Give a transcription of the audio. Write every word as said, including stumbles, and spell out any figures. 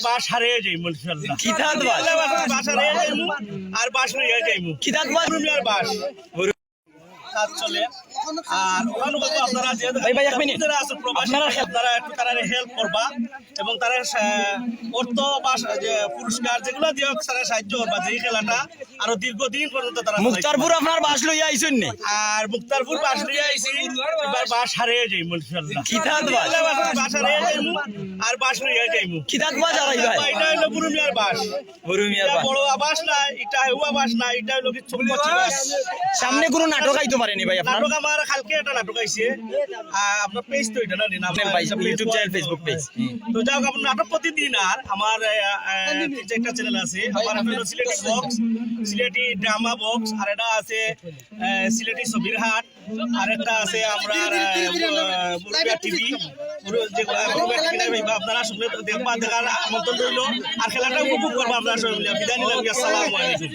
বাঁশ হারিয়ে যাইমু ইনশাআল্লাহ। কিতাত বাঁশ? বাঁশ হারিয়ে যাইমু, আর বাঁশ লইয়া যাইমু। কিতাত বাঁশ? রুমিয়ার বাঁশ। কাজ চলে। আর ওখানে বাবা আপনারা যে ভাই, ভাই, এক মিনিট। যারা আছেন প্রবাসী, আপনারা আপনারা একটু তারা হেল্প করবা এবং তারা সা-, অর্থ বা সা-, যে পুরস্কার যেগুলো দিয়ে হোক তারা সাহায্য করবা, যে এই খেলাটা আরো দীর্ঘদিন পর্যন্ত তারা মুক্তারপুর আপনার বাঁশ লইয়া আইছইন নি? আর মুক্তারপুর বাঁশ লইয়া আইছি, এবার বাঁশ হারিয়ে যাইমু ইনশাআল্লাহ। কিতাত বাঁশ? বাঁশ হারিয়ে যাইমু, আর বাঁশ লইয়া যাইমু। কিতাত বাঁশ আর এই ভাই? এটা হলো বুরু মিয়ার বাঁশ। বুরু মিয়ার এটা বাঁশ। বড় বাঁশ না, এটা হেওয়া বাঁশ না, এটা হলো কি চুম্বকী বাঁশ। সামনে কোনো নাটক আইতো পারেনি ভাই আপনার? নাটক আমার কালকে একটা নাটক আইছে। আহ, আপনার পেজ তো এটা না, নাম আপনার ভাই, এটা YouTube channel, Facebook page। হুম। তো যাই হোক, আপনার নাটক প্রতিদিন আর আমার, আহ, আহ, তিন চারটা চ্যানেল আছে। আমার আপনার সিলেটি বক্স, সিলেটি ড্রামা বক্স, আর এটা আছে, আহ, সিলেটি ছবির হাট, আর একটা আছে আমরা, আহ, আহ, মুরব্বিয়া টিভি, মুর-, যে, আহ, মুরব্বিয়া টিভি নাই ভাই, আপনারা শুনলে তো দেখবা, দেখার আমন্ত্রণ রইল। আর খেলাটা উপভোগ করবা আপনারা সবাই মিলে। বিদায় নিলাম, আসসালামু আলাইকুম।